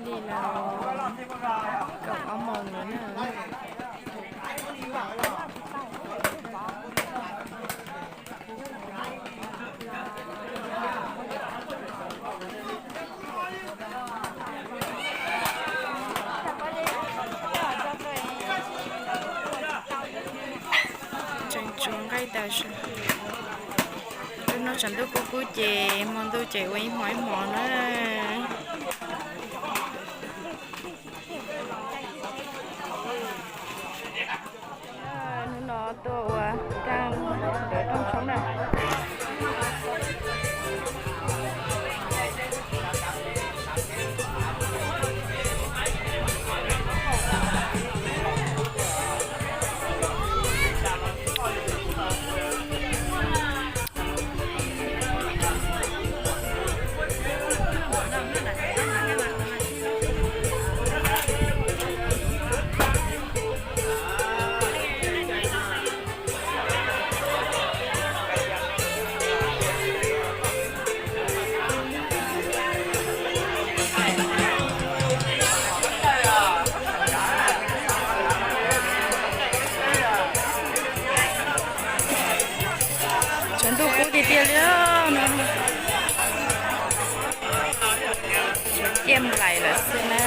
Li no kaum ob moos lawm na. Tseem tshuav nqaij tas zog. Lub no tshav ntuj kub kub ces hmo ntuj ces ua ib hmos ib hmos na. Hnub no tuaj ua kaj ntawv rooj tshoob na. Tshav ntuj kub tiag tiag li no. Ciaj lais lawm xwb na.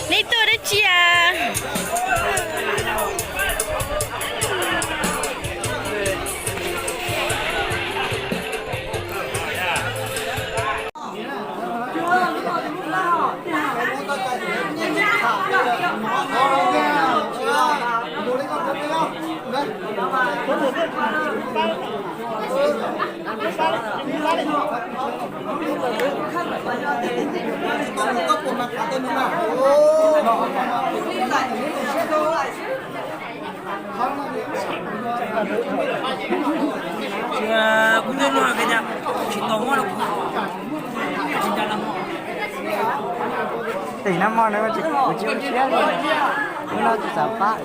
Nej tuaj dab tsi as? Kuv tuaj no hais tias tsis tau muab rau kuv. Tim nag hmo no kuv tsis ua siab li, hnub no tsis xav pab.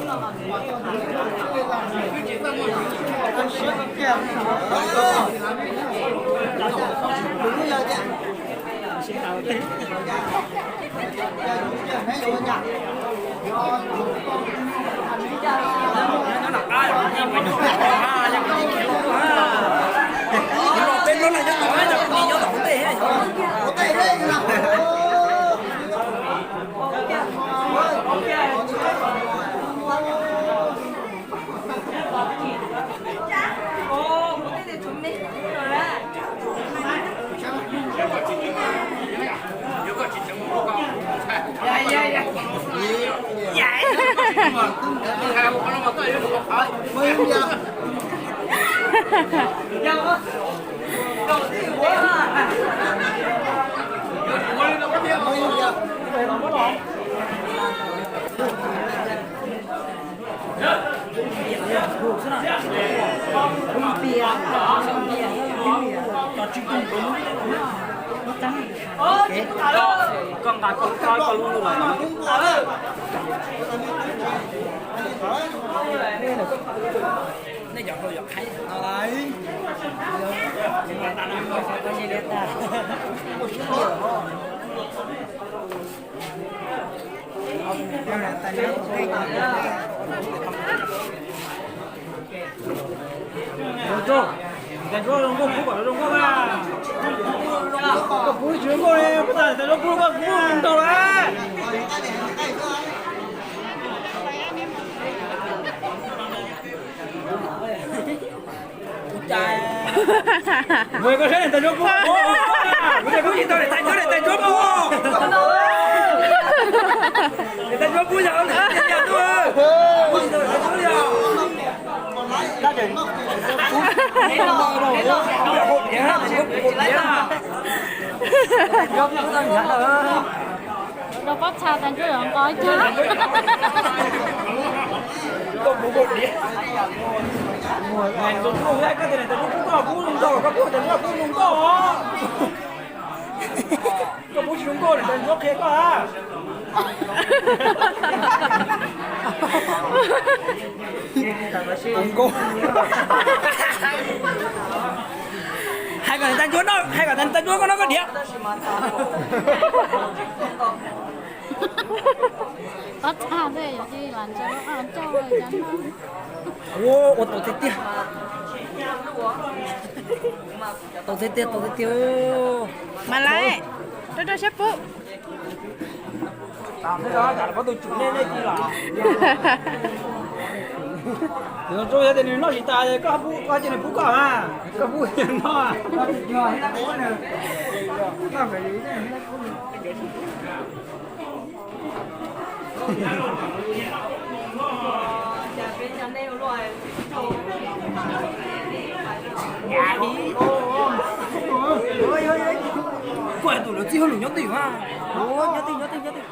Koj nqa koj lub, koj lub lus los. Nej cov hluas yuav qhaib no lawm. Tais Ntsuab zoo nkauj, koj pub kom zoo nkauj na. Koj pub tsis zoo nkauj li, koj tas Tais Ntsuab pub koj pub zoo nkauj lawm. Mus koj saib niam tais Ntsuab pub, kuv niam pub tsis tau niam tais Ntsuab, niam tais Ntsuab pub. Niam tais Ntsuab pub yog niam tais Ntsuab li os. Rau pob txha Tais Ntsuab yuav nqos ib cag. Koj tias niam tais Ntsuab pub koj, pub zoo nkauj, koj pub Tais Ntsuab pub zoo nkauj os. Koj pub tsis zoo nkauj, niam tais Ntsuab qhia koj a. Zoo nkauj. Hais kom niam tais Ntsuab noj, hais kom niam tais Ntsuab koj noj koj diav. Pob txha tej yog cia li lam ntsaws coj cov no. Ua, ua tau tiag tiag. Tau tiag tiag, tau tiag tiag. Mas lawm, rau rau siab pub. Pob tw tsum nej, nej cia los. Zoo zoo yog tias nws noj tsis tas, koj pub, koj cia nws pub koj na. Koj pub nws noj. Koj hais tus lawv txij hauj lwm nyob twg mas? Nyob twg, nyob twg, nyob twg?